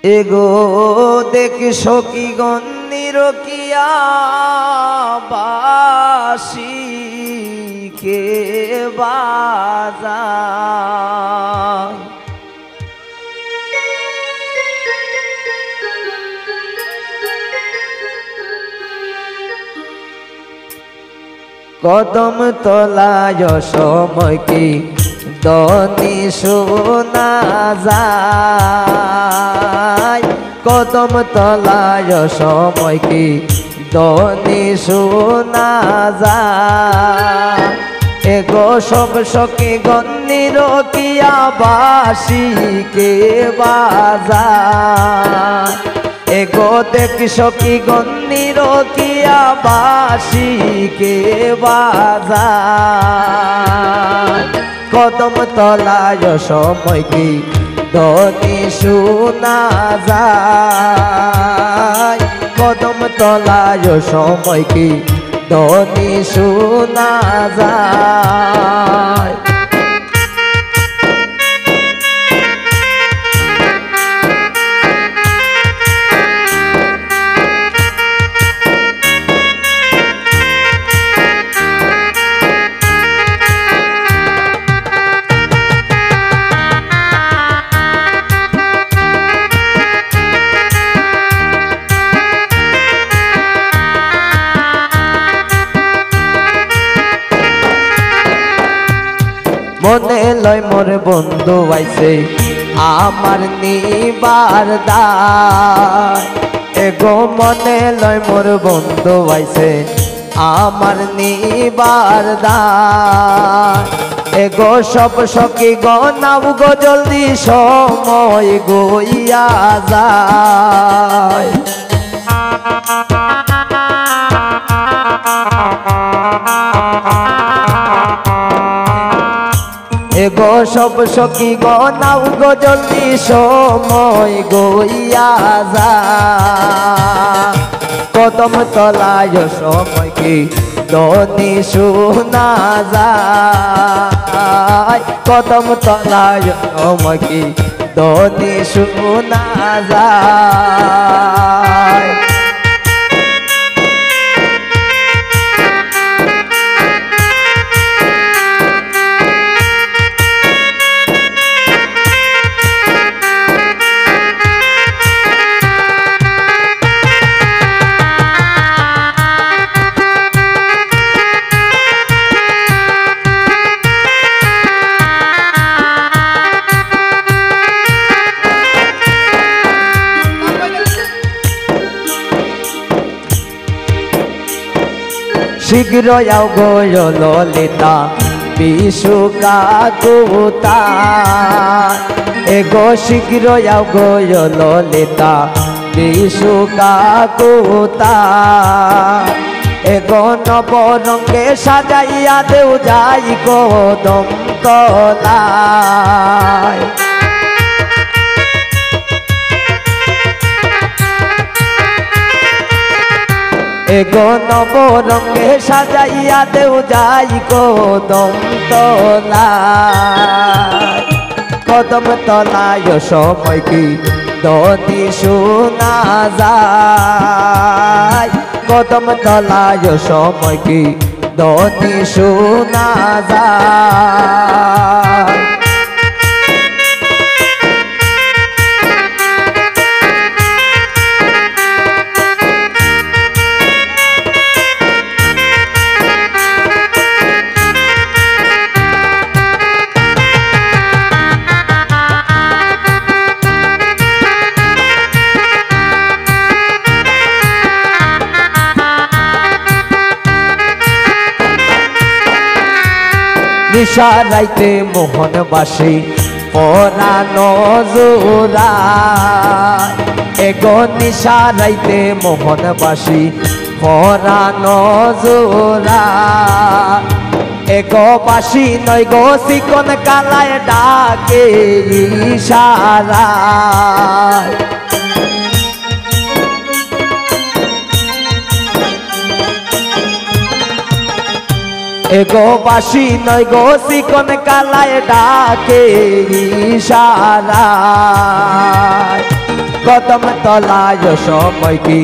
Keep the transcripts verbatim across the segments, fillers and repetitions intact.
এগো দেখ সখীগণ নিরখিয়া বাঁশি কে বাজায়। কদম তলায় সময় কি ধ্বনি শোনা যায়, কদম তলায় সময় কি ধ্বনি শোনা যায়। এগো সব সখীগণ নিরখিয়া বাঁশি কে বাজায়। এগো দেখ সখীগণ নিরখিয়া বাঁশি কে বাজায়। কদম তলায় সময় কি ধ্বনি শোনা যায়, কদম তলায় সময় কি ধ্বনি শোনা যায়। মনে লয় মোর বন্ধু আইছে আমার নিবার দায়। এগো মনে লয় মোর বন্ধু আইছে আমার নিবার দায়। এগো সব সখীগণ আও গো জলদি সময় গইয়া যায়। এগো সব সখীগণ আও গো জলদি সময় গইয়া যায়। কদম তলায় সময় কি ধ্বনি শোনা যায়, কদম তলায় সময় কি ধ্বনি শোনা যায়। শীঘ্র আও গো ললিতা বিষু কাকুতা। এগো শীঘ্র আও গো ললিতা বিষু কাকুতা। এগো নবরঙ্গে সাজাইয়া দেও যাই কদম তলায়। এগো নবরঙ্গে সাজাইয়া দেও যাই কদম তলায়। কদম তলায় সময় কি ধ্বনি শোনা যায়, কদম তলায় সময় কি ধ্বনি শোনা যায়। নিশা রাইতে মোহনবাসী পরানো জোড়া। এগো নিশা রাইতে মোহনবাসী পরানো জোড়া। এগো বাসি নয় গো চিকন কালায় ডাকে ইশারায়। এগো বাসি নয় গো চিকন কালায় ডাকে ইশারায়। কদম তলায় সময় কি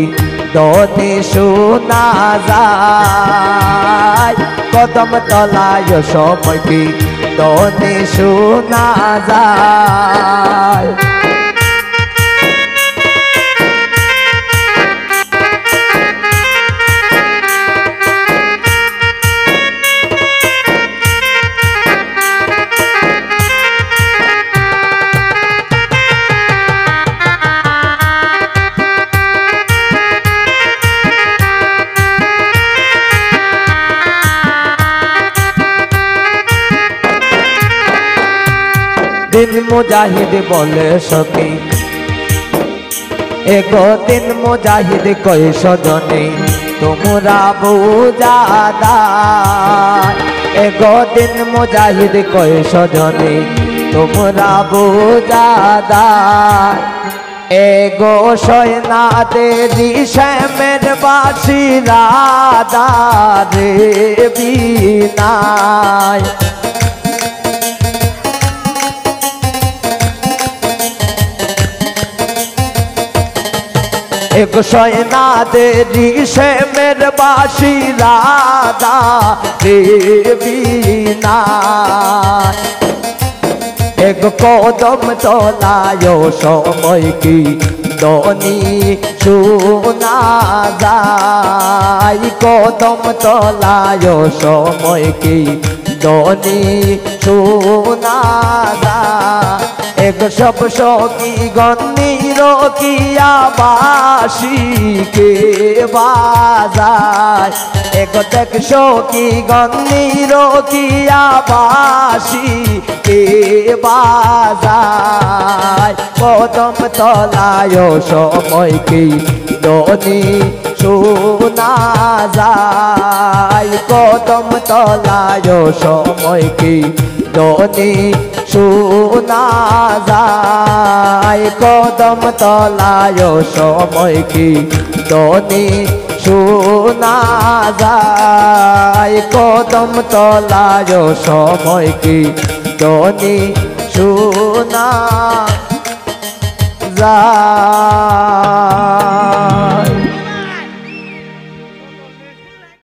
ধ্বনি শোনা যায়, কদম তলায় সময় কি ধ্বনি শোনা যায়। দিন মুজাহিদ বলে সখী, এগো দিন মুজাহিদ কয় সজনী, তোমরা বুঝা দায়। এগো দিন মুজাহিদ কয় সজনী, তোমরা বুঝা দায়। এগো সয়নাদের শ্যামের বাসি রাধারে বিনায়। এগো সয়নাদের শ্যামের বাসি রাধারে বিনায়। এগো কদম তলায় সময় কি ধ্বনি শোনা যায়, কদম তলায় সময় কি ধ্বনি শোনা যায়। এগো সব সখী গণ নিরখিয়া বাঁশি কে বাজায়, এগো দেখ সখী গণ নিরখিয়া বাঁশি কে বাজায়। কদম তলায় সময় কি ধ্বনি শোনা যায়, কদম তলায় সময় কি ধ্বনি শোনা যায়, কদম তলায় সময় কি ধ্বনি শোনা যায়, কদম তলায় সময় কি ধ্বনি শোনা যায়।